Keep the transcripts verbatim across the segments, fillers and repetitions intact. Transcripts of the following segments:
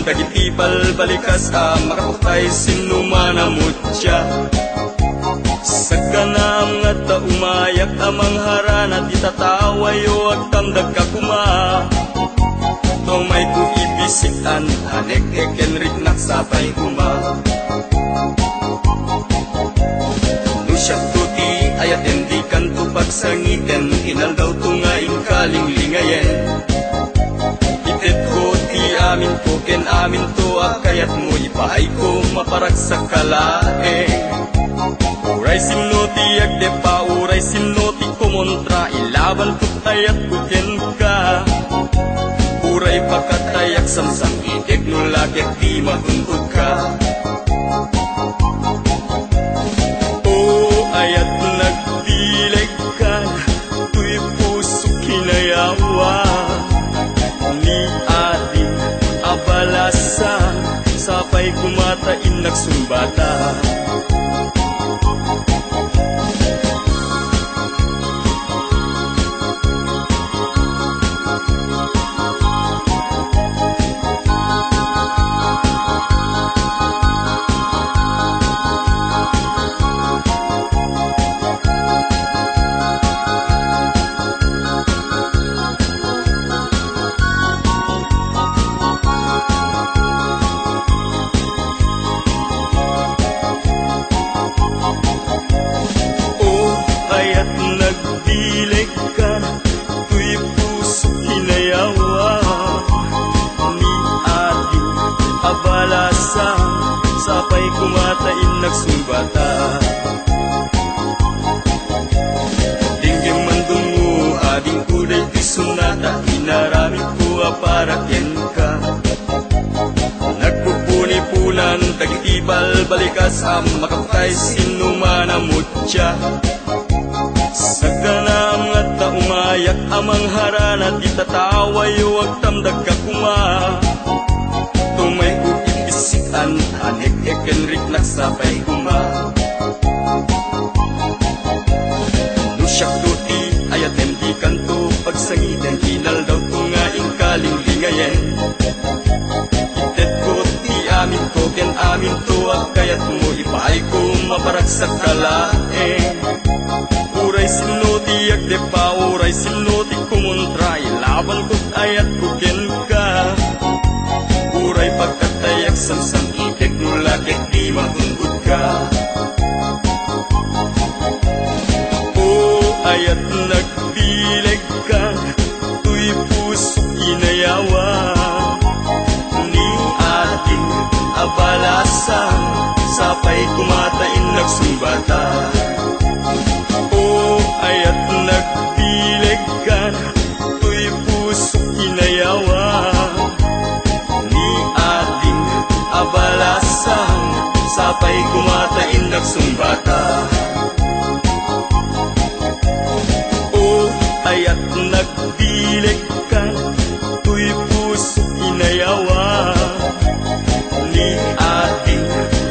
Dagiti balbalikas a makapatay, sinno man a mutya. Sagana nga adda umayak a mangharana, ti tatawayo agtamdagka koma. Tumayko ibisik-an, anek-ek ken riknak sapay koma. No siakto ti ayaten, dikanto pagsangiten, inaldawto nga inkalinglingayen. Itedko ti aminko ken aminto a kayatmo, ipaayko maparagsak ka laeng. Uray sinno ti agdeppa, uray sinno ti kumontra, ilabanko ti ayatko kenka. Uray pakatayak samsam-itek no la ket di matungtodka. O ayat, nagbilegkan, toy puso kinayawa. Ni ading a balasan, sapay koma ta innak sumbata. O ayat, nagbilegkan, toy puso kinayawa. Ni ading a balasan, sapay koma ta innak sumbata. Denggem man dungngo, adingko daytoy sonata, inaramidko a para kenka. Nagpupunipunan dagiti balbalikas a makapatay, sinno man a mutya. Sagana nga adda umayak a mangharana, ti tatawayo agtamdagka koma. Tumayko ibisik-an, anek-ek ken riknak sapay koma. No siakto ti ayaten, dikanto pagsangiten, inaldawto nga inkalinglingayen. Itedko ti aminko ken aminto a kayatmo, ipaayko maparagsak ka laeng. Uray sinno ti agdeppa, uray sinno ti kumontra, ilabanko ti ayatko kenka. Uray pagkatayak samsam-itek no la ket di matungtodka. O ayat, nagbilegkan, toy puso kinayawa. Ni ading a balasan, sapay koma ta innak sumbata. O ayat, nagbilegkan, toy puso kinayawa. Ni ading a balasan, sapay koma ta innak sumbata. O ayat, nagbilegkan, toy puso kinayawa. Ni ading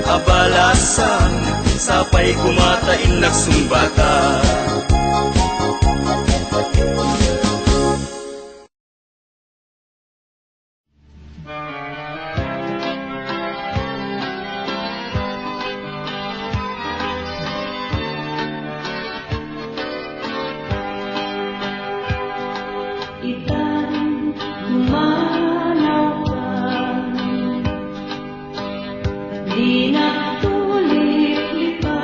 a balasan, sapay koma ta innak sumbata. Itan, kumanawkan, di nagtulik lipatan.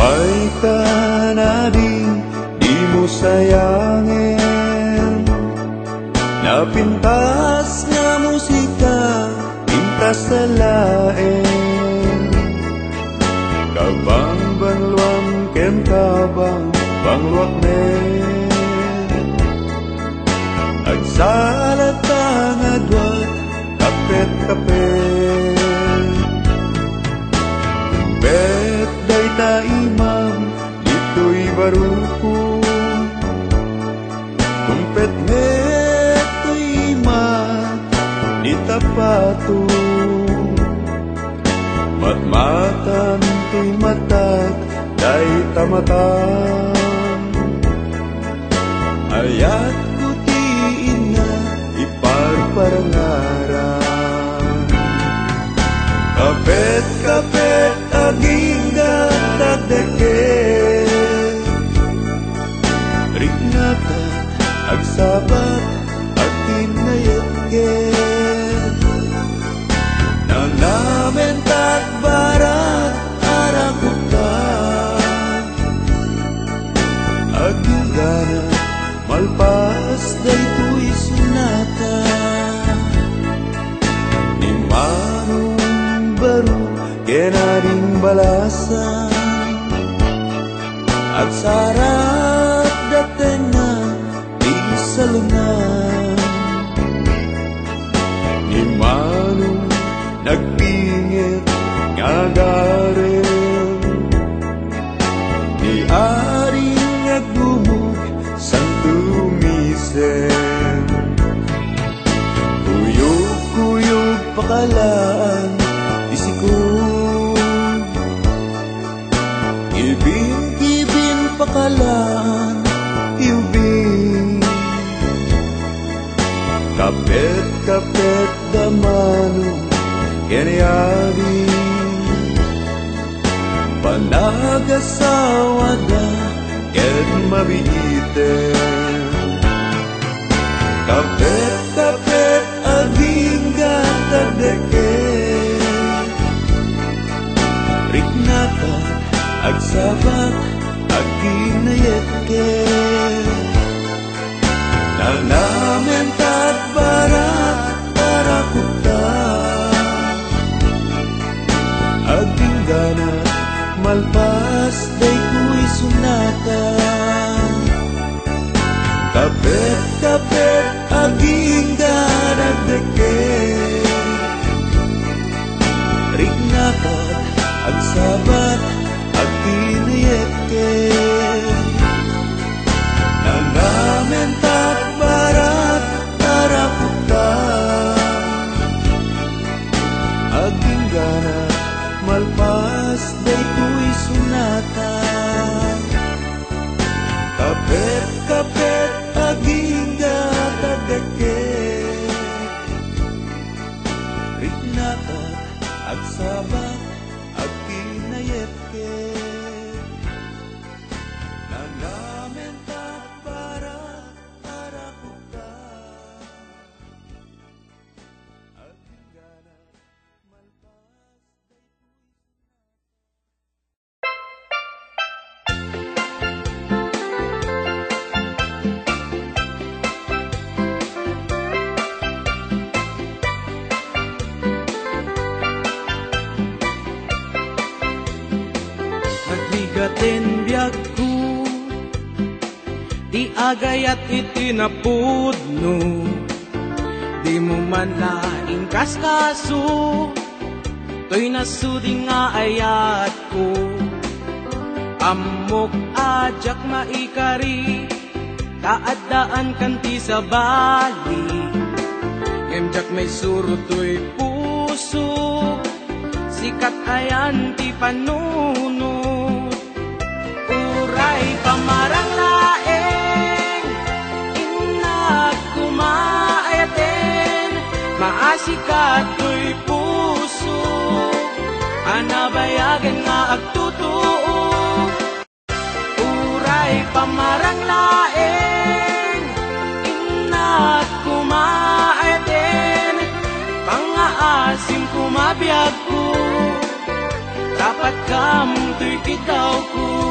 Ay kanading dimo sayangen, napintas nga musika, pintas sa laeng. Kabangbangluam ken kabangbangluak met. Agsalata nga dua, kapet-kapet. Tumpet dayta imam ditoy barukon. Tumpet met toy ima dita patong. Matmatan toy matak dayta matam. Ayatko ti inna iparparangaran. Kapet-kapet agingga dakdakkel. Riknaka agsabat agtinnayetket. Nanamentak barat a rakupta. Agingganak malpas daytoy sonata. Ni Manong Baro ken Ading Balasa. Agsarap da tengnga ti salunna. Ni Manong nagpinget nga agarem. Ni Ading Agdumog, Santo Misen. Kuyog-kuyog pakalaan ti sikog. Gibin-gibin pakalaan ti ubing. Kapet-kapet da Manong ken ni Ading. Panagasawada ket mabiiten. Kapet-kapet agingga dakdakkel. Riknaka agsabat agtinnayetket. Nanamentak barat a rakupta. Agingganak malpas daytoy sonata. Kapet-kapet agingga dakdakkel. Riknaka agsabat agtinnayetket. Nanamentak barat a rakupta. Agingganak malpas daytoy sonata. Kapet-kapet agingga dakdakkel. Riknaka agsabat agtinnayetket. Nanamentak barat a rakupta. Agingganak malpas daytoy. Nagbigaten biagko, ti agayat iti napudno, dimo man la inkaskaso. Toy nasudi nga ayatko. Ammok a diak maikari, ta addaankan ti sabali. Ngem diak maisuro toy puso, sikat ayan ti panunot. Uray pamarang laeng, innak koma ayaten, maasikat toy puso, a nabayagen nga agtutuo. Uray pamarang laeng, innak koma ayaten, pangngaasim koma biagko. Tapatkam toy kitaw ko,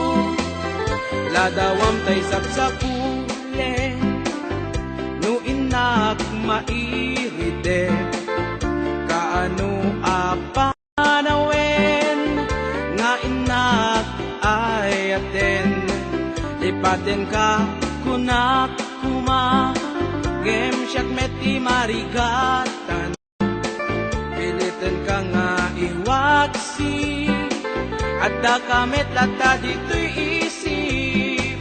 Ladawam tay sapsapulen, no innak mairide, kaano a panawen nga innak ayaten? Lipatenka, kunak koma, ngem siak met ti marigatan. Pilitenka nga iwaksi, addaka met latta ditoy isip.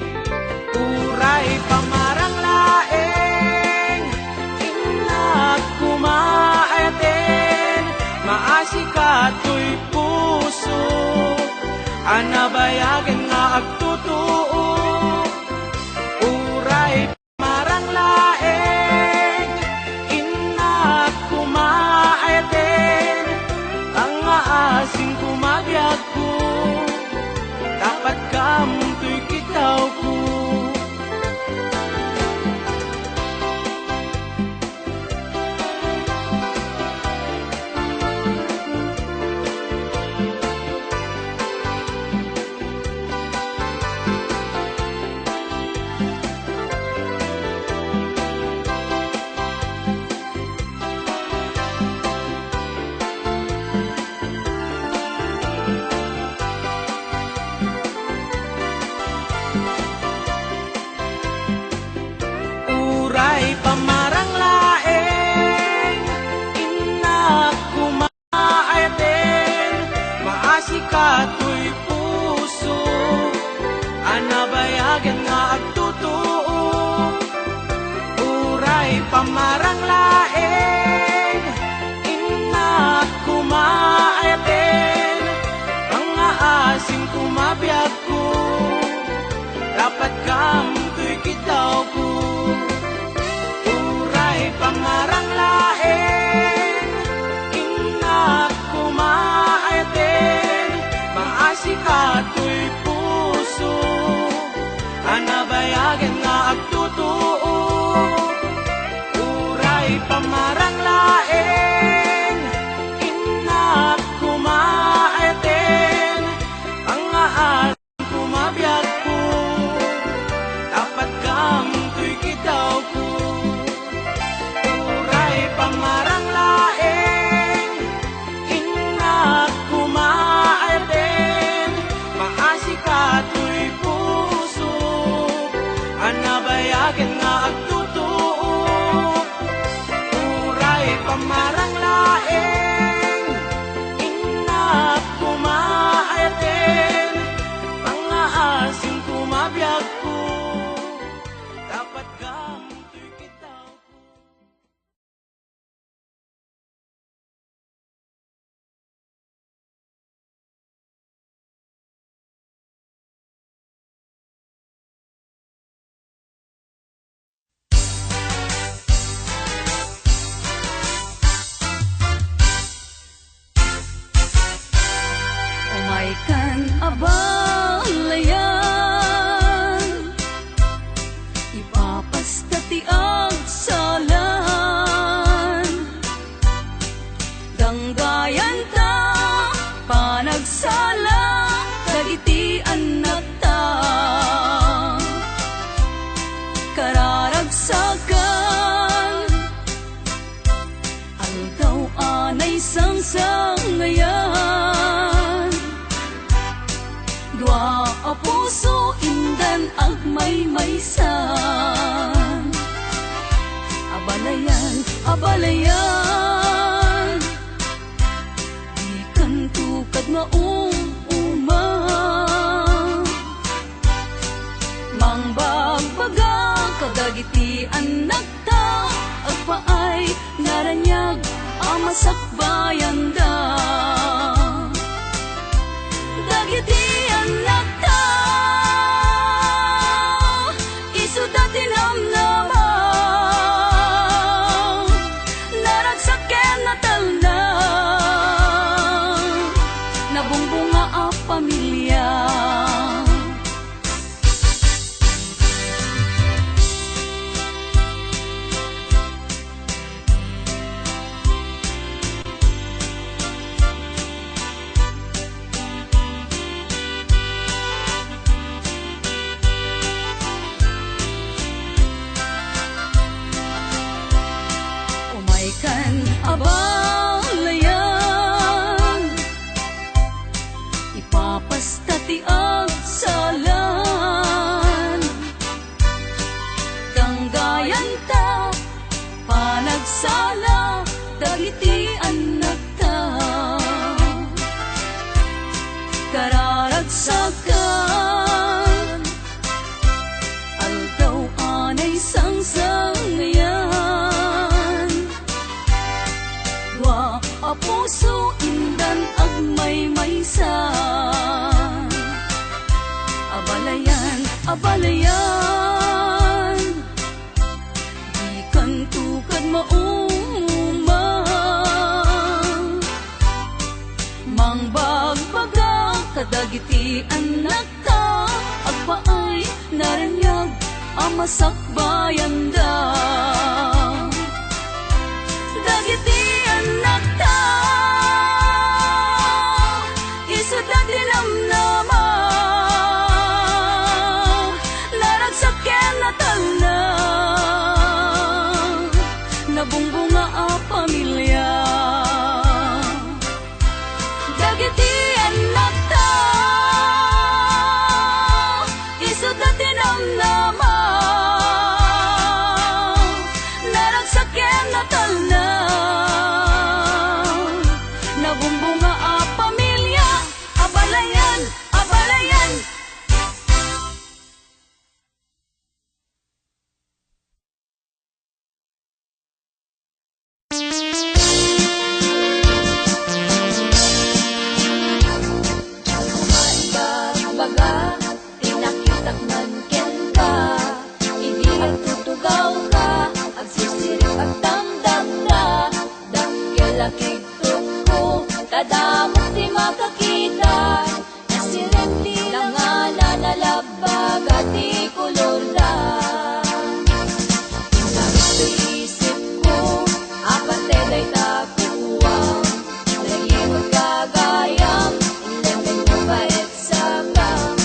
Uray pamarang laeng, innak koma ayaten, maasika toy puso a nabayagen nga agtutuo. Uray pamarang laeng, innak koma ayaten, pangngaasim koma biagko, tapatkam toy kiddawko. Uray pamarang laeng, innak koma ayaten, maasika toy puso a nabayagen nga agtutuo. Uray pamarang laeng, innak koma ayaten, pangngaasim koma biagko, tapatkam toy kiddawko. Uray pamarang laeng, innak koma ayaten, maasika toy puso a nabayagen nga agtutuo. Uray pamarang laeng, innak koma ayaten, pangngaasim koma biagko, tapatkam toy kiddawko. Uray pamarang laeng, innak koma ayaten, maasika toy puso a nabayagen nga agtutuo. Uray pamarang laeng, innak koma ayaten, pangngaasim koma biagko, tapatkam toy kiddawko. Umaykan a balayan, ipapasta ti agsalan. Ganggayan ta panagsala dagiti annakta. Kararagsakan, aldaw a naisangsangayan. Dua a puso indan agmaymaysa. Abalayan, abalayan, dikanto kad maum-uma. Mangbagbaga kadagiti annak ta agpaay, naraniag a masakbayanda. Dagiti annakta, isuda ti namnama, naragsak ken natalna, nabungbunga a pamilia. Abalayan, dikanto kad maumuma. Mangbagbagak kadagiti annakta, agpaay naraniag a masakbayanda. Dagiti annakta, isuda ti namnama, naragsak ken natalna, nabungbunga a pamilia. Dagiti annakta, isuda ti namnama, naragsak ken natalna, nabumbunga a pamilia. Abalayan, abalayan. Baga, pinakitak man kenka, idi agtutugawka, agsisirik, agdamdamka, dakkel a kigtutko, ta damo ti makakita. Nasiren ti langana, nalabbaga ti kolorda. Intarit ti isipko, a pati dayta kukuam. Naimut gagayam, inlemmengmo baet sakam.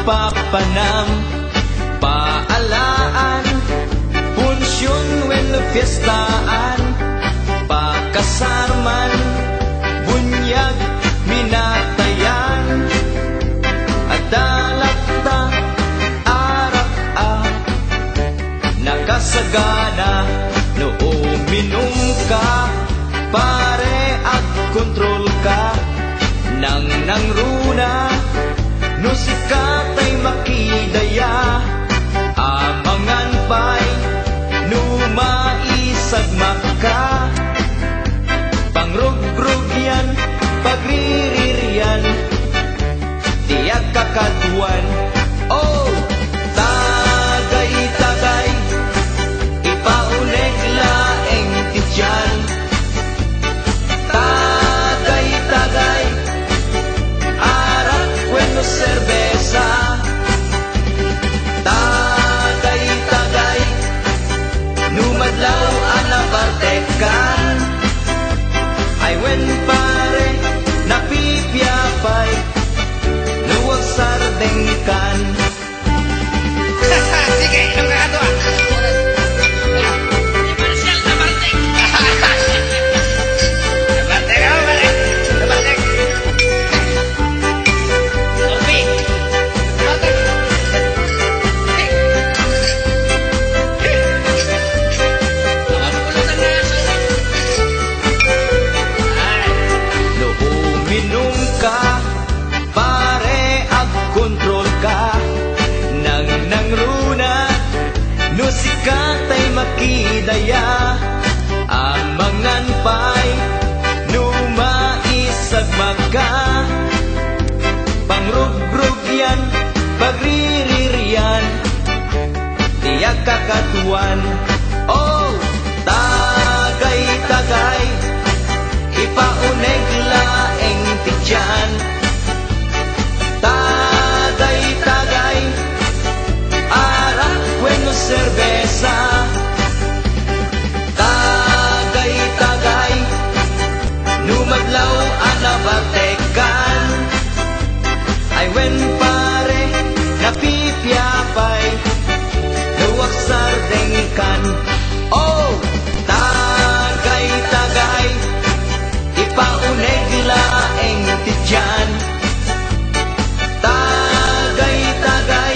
Papanam, paalaan, punsion wenno fiestaan, pakasar man, bunyag, minatayan, adda latta, arak a nakasagana. No uminum ka, pare, agkontrol ka. Nangnangruna, no sika tay makidaya, amangan pay no maisagmak ka. Pangrugrugyan, pagriririan, ti agkakaduan. Oh, tagay-tagay, ipauneg laeng ti tiyan. Tagay-tagay, arak wenno serbesa. Tagay-tagay, no madlaw a nabartekkan. Ay wen, pare, napipiapay, no agsardengkan. Sige, inom ka kadua. Marshall, nabartek. Nabartek, nabartek. Nabartek. Sorry. Nabartek. Ay. No uminum ka, pare, agkontrol ka. Nangnangruna, no sika tay makidaya, amangan pay no maisagmak ka. Pangrugrugyan, pagriririan, ti agkakaduan. Oh, tagay-tagay, ipauneg laeng ti tiyan. Tagay-tagay, arak wenno serbesa. Tagay-tagay, no madlaw a nabartekkan. Ay wen, pare, napipiapay, no agsardengkan. Oh, tagay-tagay, ipauneg laeng ti tiyan. Tagay-tagay,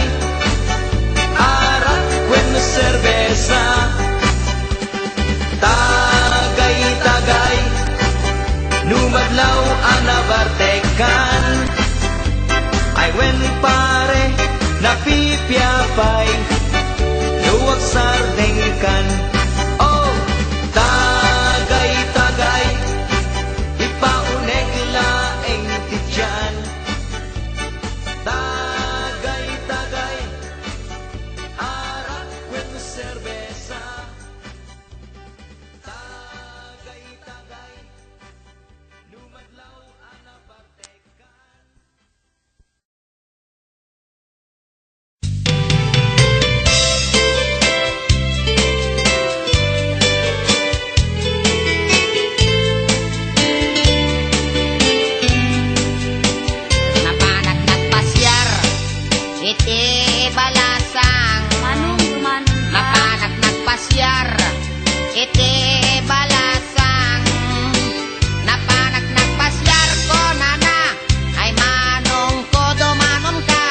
arak wenno serbesa. Tagay-tagay, no madlaw a nabartekkan. Ay wen, pare, napipiapay, no agsardengkan. Oh, tagay-tagay, ipauneg laeng ti tiyan. Tagay-tagay, arak wenno serbesa. Tagay-tagay, no madlaw a nabartekkan. Napanak nagpasiar iti balasang. Manong dumanong ka? Napanak nagpasiar iti balasang. Napanak nagpasiar, kunana, ay manongko, dumanonka,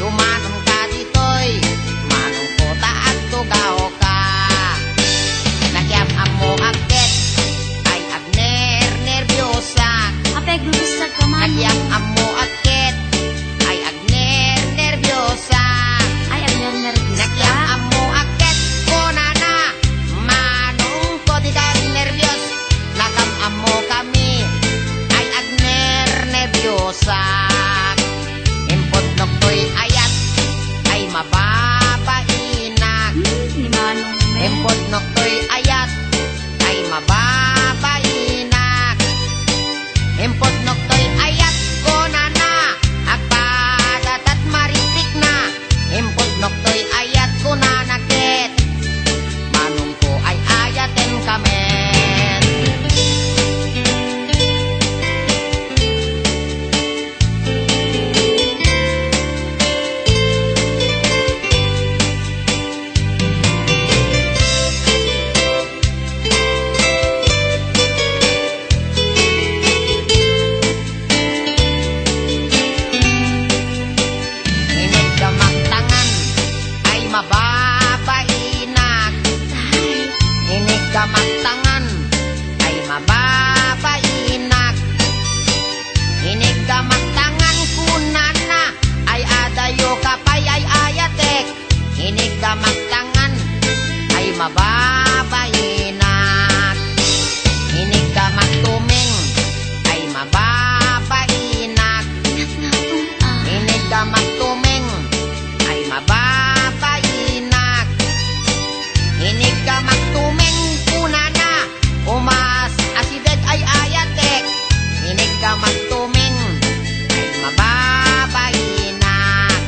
dumanonka ditoy, manongko, ta agtugawka. Nakiam-ammoak ket ay agnernerbiosak. Apay, aglulusag ka man. Nakiam-ammoak ket ay agnernerbiosak. Ay, agnernerbiosak. Nakiam-ammoak ket kunana, manongko, dika agnerbios. Nakam-ammokami ay agnernerbiosak. Impudnok toy ayat ay mababainak. Hmm, ni Maktangan, ay mababainak. Iniggamak tangan kunana, ay adayo ka pay ay ayatek. Iniggamak tangan, ay mababainak. Iniggamak tumeng, ay mababainak. Iniggamak tumeng, ay mababainak. Iniggamak tumeng kunana, umas asideg ay ayatek. Iniggamak tumeng, ay mababainak.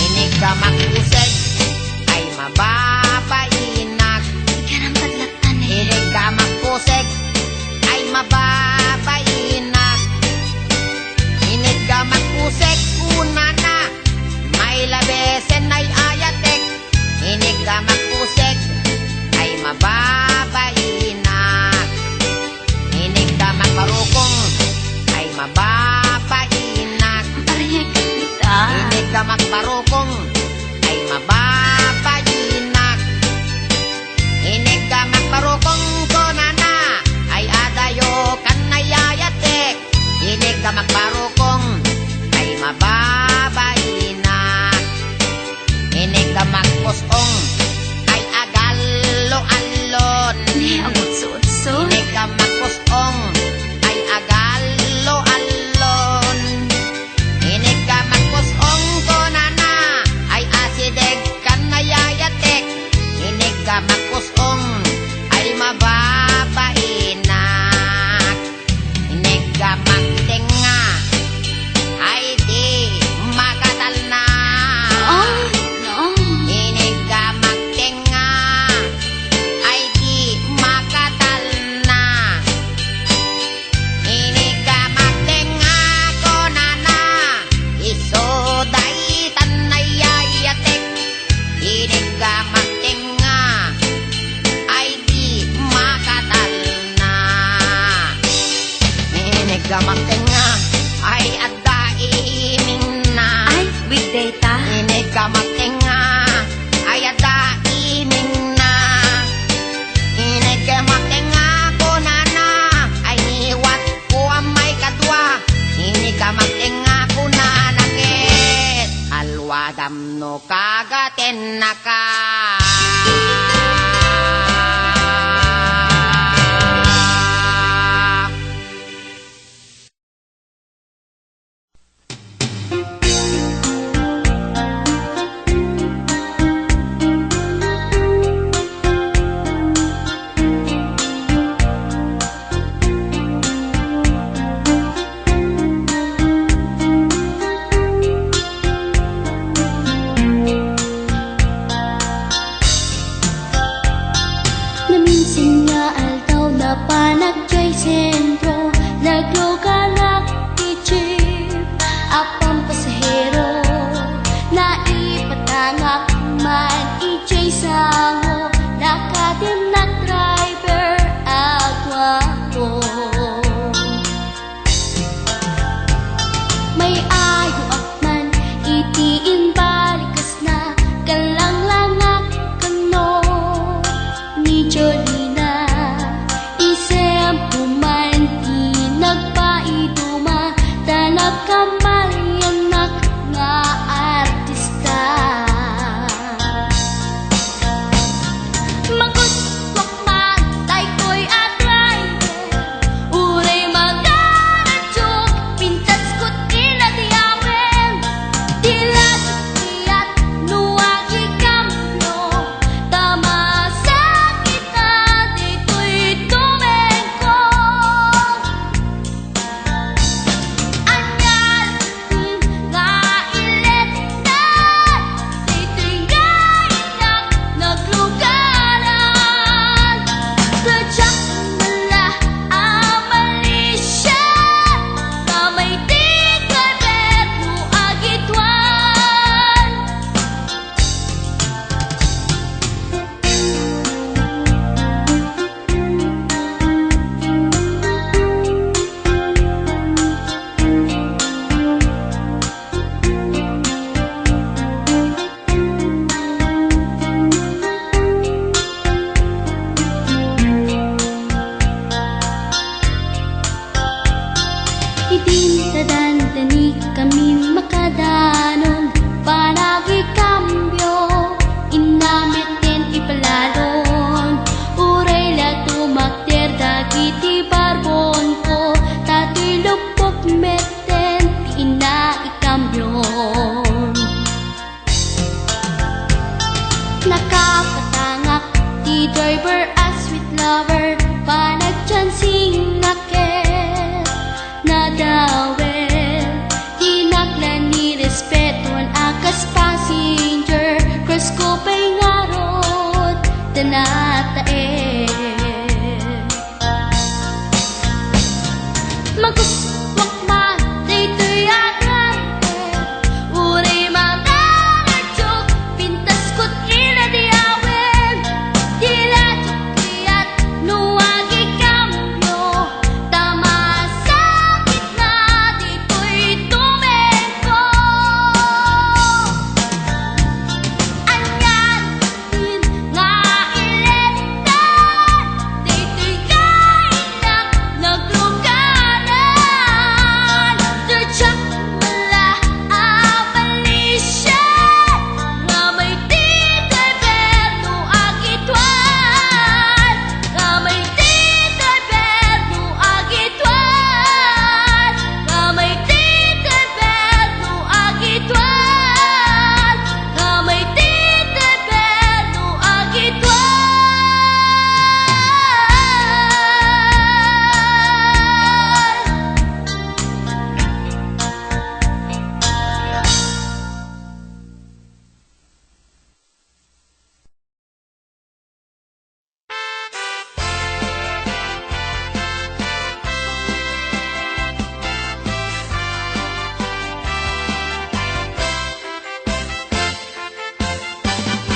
Iniggamak puseg, ay mababainak. Iniggamak puseg, ay mababainak. Iniggamak puseg kunana, may labesen ay ayatek. Iniggamak puseg, ay mababainak. Iniggamak barukong, ay mababainak. Iniggamak barukong, ay mababainak. Iniggamak barukong kunana, ay adayo kan ay ayatek. Iniggamak barukong, ay mababainak. Iniggamak pus-ong, ay agallo-allon. Iniggamak pus-ong, ay agallo-allon. Iniggamak pus-ong kunana, ay asideg kan ay ayatek. Iniggamak pus-ong, ay mababainak. Iniggamak tengnga, ay di makatalna. Iniggamak tengnga, ay di makatalna. Iniggamak tengnga kunana, isu daytan ay ayatek. Iniggamak tengnga, ay di makatalna. Iniggamak tengnga, ay adda imingna. Ay, weekday ta. Iniggamak tengnga, ay adda imingna. Iniggamak tengnga kunana, ay ngiwat ko a maikadua. Iniggamak tengnga kunana ket, alwadam no kagatennaka. Naminsan nga aldaw, napanak jay sentro, nagluganak ti jeep a pampasahero. Naipatangak man idiay sango, nakatennak driver a guapo. May ayoak man iti imbalikesna, kallanglangak kano ni Jolina. Isempo man ti nagpaiduma, ta nagkamaliannak nga artista. Papatangak ti driver a sweet lover, panagchancingak ket nadawel. Dinak la ni respetuan a kas passenger, crush ko pay ngarud ta nataen. Magustuak man daytoy a driver, uray mananadyo, pintas ket inadyawen. Di la diak kayat no agikambio, ta masakit na ditoy tumengko. Anian nga ilenta, daytoy nga inak nagluganan. Diak la a malisia, nga may ti driver no agituan, nga may ti driver no agituan, nga may ti driver no agituan, nga may ti driver no agituan.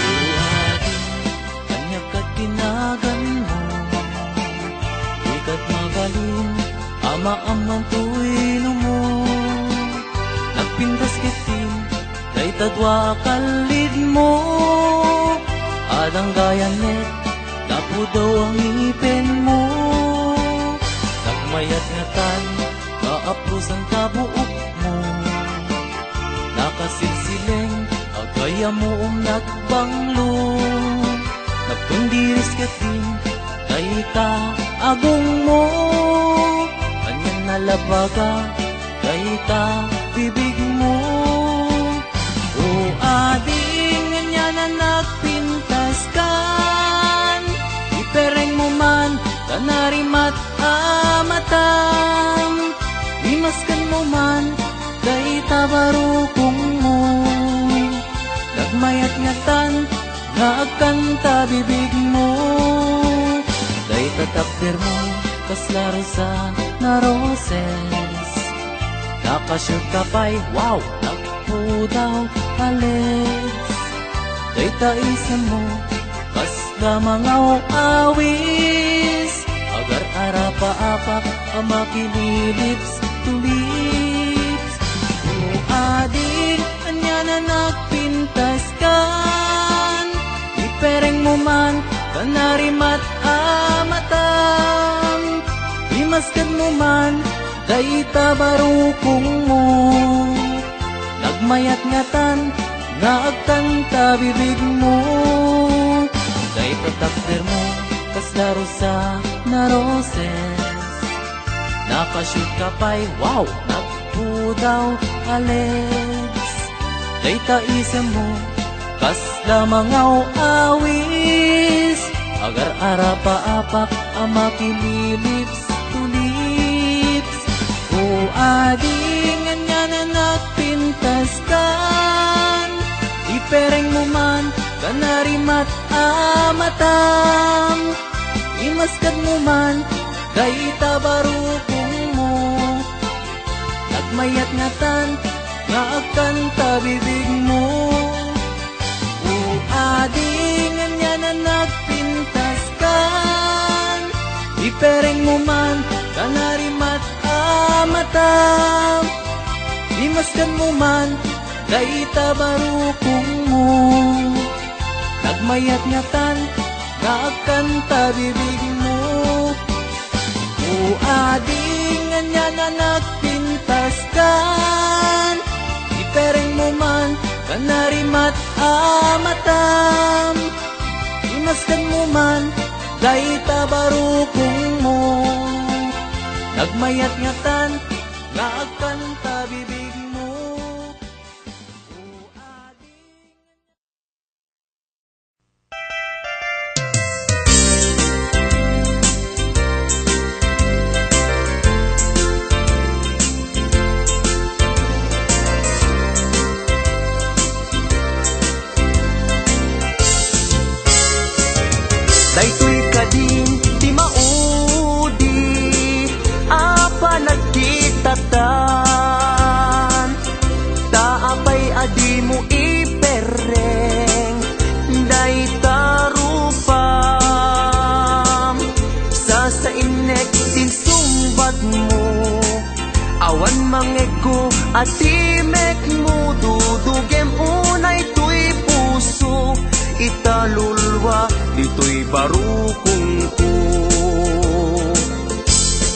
O Adi, ania ket ti naganmo? Dikat mabalin a maammoan toy numo. Nagpintas ketdin dayta dua a kallidmo. Adda gayam met ta pudaw a ngipenmo. Nagmayat ngatan nga aplusan ta buokmo. Nakasilsileng a gayamom nagbanglo. Nagtundiris ketdin dayta a gungmo. Anian a labaga dayta bibigmo. O Adi, anian a nagpintaskan? Iperengmo man ta narimat a matam. Imaskanmo man dayta barukongmo. Nagmayat ngatan nga agkanta bibigmo. Dayta takdermo, kasla rosana roses. Nakashoot ka pay, wow, nagpudaw a legs. Dayta isemmo, kasla mangaw-awis. Agar-arapaapak a makililips to lips. O Adi, anian a nagpintaskan? Iperengmo man ta narimat a matam. Imaskanmo man dayta barukongmo. Nagmayat ngatan nga agkanta bibigmo. Dayta takdermo, kasla rosana roses. Nakashoot ka pay, wow, nagpudaw a legs. Dayta isemmo, kasla mangaw-awis. Agar-arapaapak a makililips to lips. O Adi, anian a nagpintaskan? Iperengmo man ta narimat a matam. Imaskanmo man dayta barukongmo. Nagmayat ngatan nga agkanta bibigmo. O Adi, anian a nagpintaskan? Iperengmo man ta narimat a matam. Imaskanmo man dayta barukongmo. Nagmayat ngatan nga agkanta bibigmo. O Adi, anian a nagpintaskan? Iperengmo man ta narimat a matam. Imaskanmo man dayta barukongmo. Nagmayat ngatan nga agkanta bibigmo. O Adi. Daytoy kadin ti maudi a panagkitatan, ta apay a dimo iperreng dayta rupam? Sasainnek ti insungbatmo. Awan mangegko a timekmo, dudugem unay toy puso, italulwa ditoy barukongko.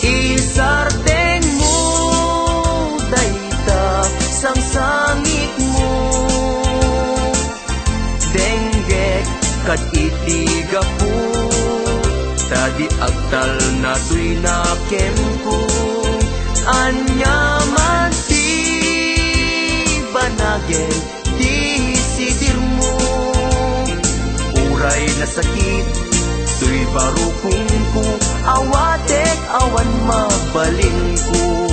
Isardengmo dayta sangsangitmo. Denggek kad iti gapu, ta di agtalna toy nakemko. Ania man ti banagen ti sidirmo? Uray nasakit toy barukongko, awatek awan mabalinko.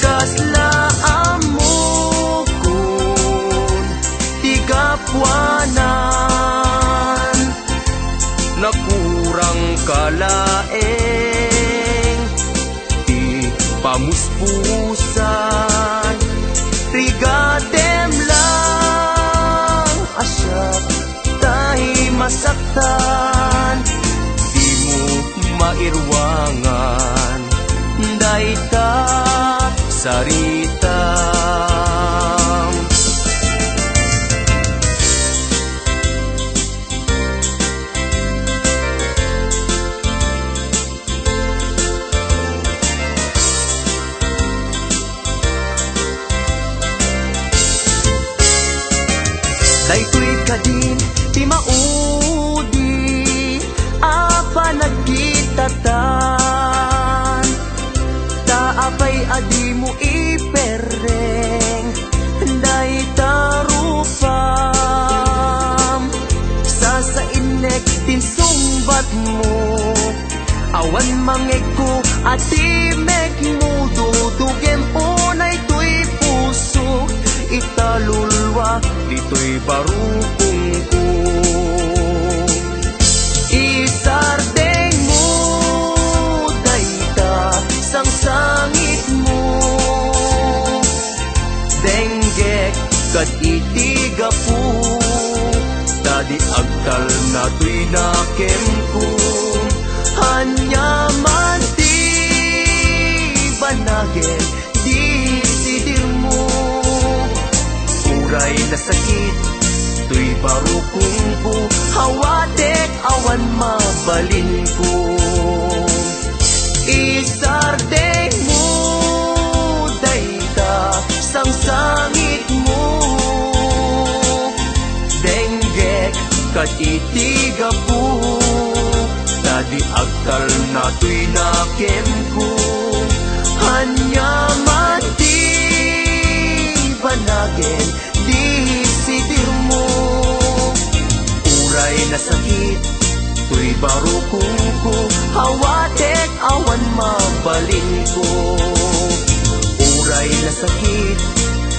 Kasla ammokon ti gapuanan, nakurangka laeng ti pamuspusan. Rigatem lang a siak tay masaktan, dimo mairuangan dayta saritam. Daytoy kadin ti maudi a panagkitatan, ta apay a dimo iperreng dayta rupam? Sasainnek ti insungbatmo. Awan mangegko a timekmo, dudugem unay toy puso, italulwa ditoy barukongko. Isardengmo dayta sangsangitmo. Denggek kad iti gapu, ta di agtalna toy nakemko. Ania man ti banagen ti sidirmo? Uray nasakit toy barukongko, awatek awan mabalinko. Isardengmo dayta sangsangitmo. Denggek kad iti gapu, ta di agtalna toy nakemko. Ania man ti banagen ti sidirmo? Uray nasakit toy barukongko, awatek awan mabalinko. Uray nasakit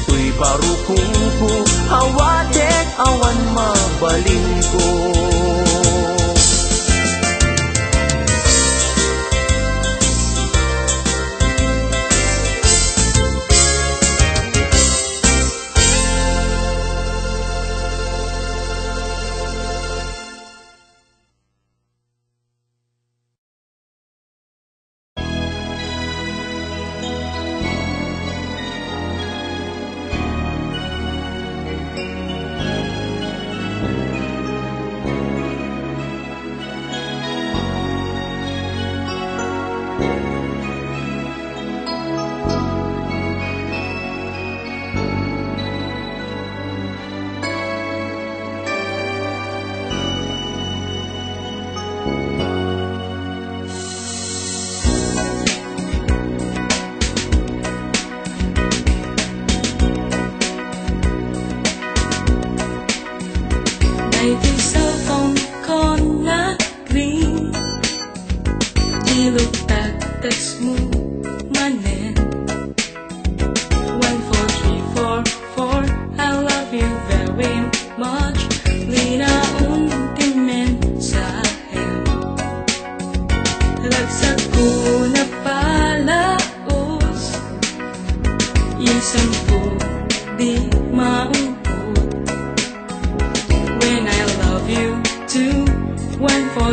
toy barukongko, awatek awan mabalinko.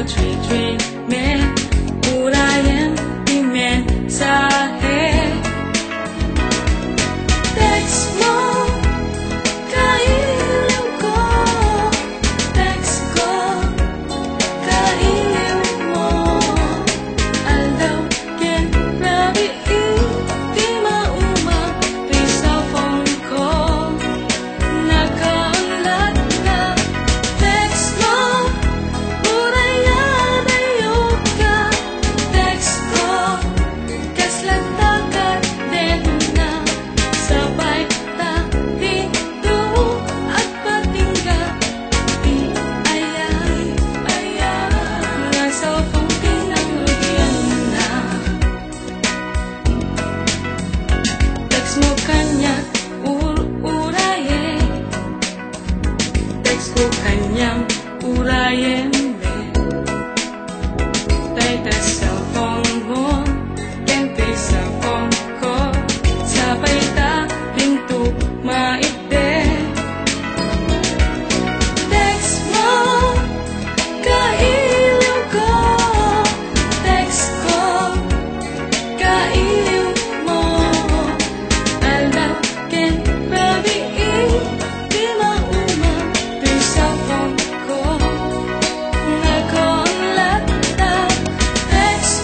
Three three me, urayem ti mensahe. Text mo, kailiw ko. Text ko, kailiw mo. Aldaw ken rabii, di mauma ti cellphone ko. Nakaunlat na text mo, uray adayo ka. Text ko, kasla ta kadena, sabay ta dito agpatingga ti ayat, ayat nga cellphone ti nangrugianna. Text mo kaniak, ur-, uraye. Text ko kaniam, urayem me. Dayta cellphone mo, ken ti cellphone ko. Sabay ta dinto maitde. Text mo, kailiw ko. Text ko, kailiw mo. Aldaw ken rabii, di mauma ti cellphone ko. Nakaunlat ta text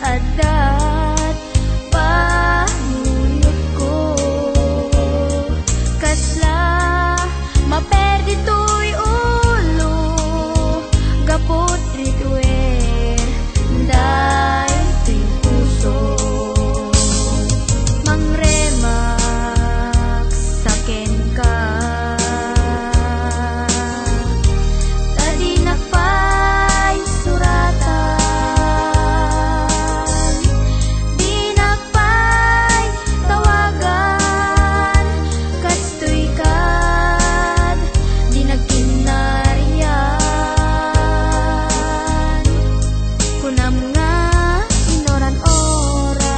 Addat panunotko, kasla maper ditoy ulo, gapu rituen daytoy puso. Mangremak sa kenka. Ta dinak pay suratan, dinak pay tawagan, kastoy kad dinak kinnarian. Kunam nga inoran oras,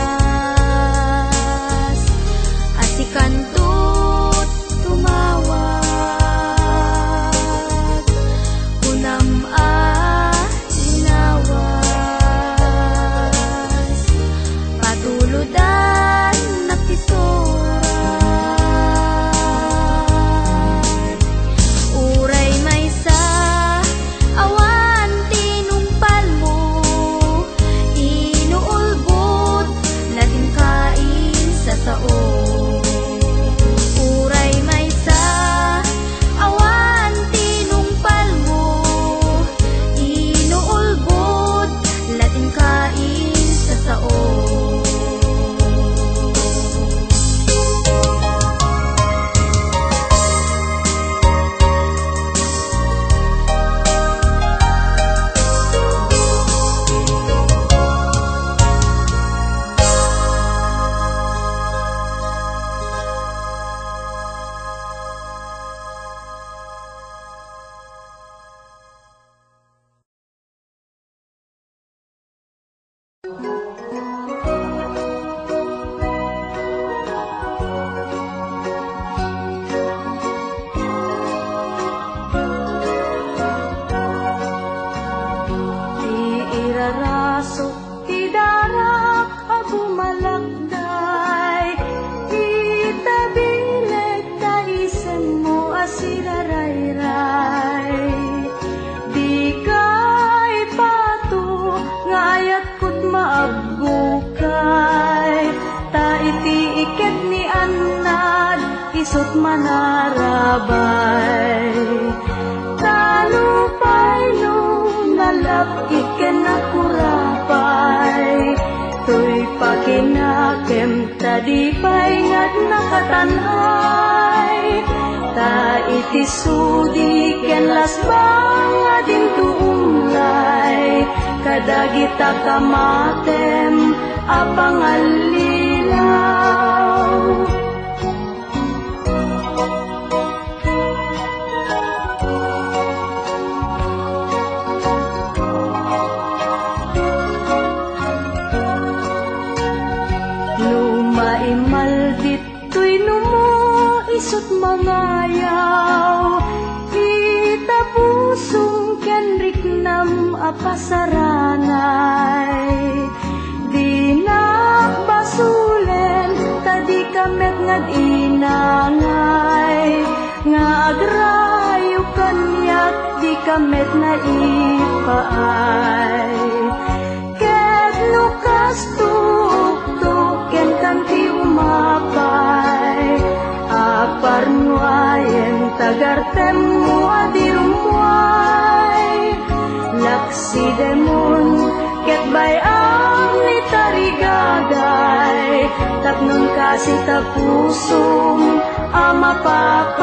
a sikanto tumawag, kunam a inawas, patulodan nakisurat. Uray maysa, awan tinungpalmo, inuulbod, latin kain sa sao. Uray maysa, awan tinungpalmo, inuulbod, latin kain sa sao. Ti irarasuk ti darak a bumalakday, itabileg ta isemmo a sirarayray. Dika ipato nga ayat ket maabbukay, ta iti iket ni annad isut manarabay. Ta nupay no nalap-ik ken nakurapay, toy pakinakem ta di pay nga nakatanhay. Ta iti sudi ken lasbang a dinto umlay kadagita kamatem a pangallilaw. No maimal ditoy numo isut mangayaw, ita pusom ken riknam a pasaranay. Dinak basolen ta dika met nga ad-inangay, nga agrayo kaniak dika met naipaay. Ket no kasto, uktok kenka ti umapay, aparnuayen ta gartemmo a di rummuay. Laksidemon ket bay-am ni tarigagay, tapnon kasi ta pusom a mapapa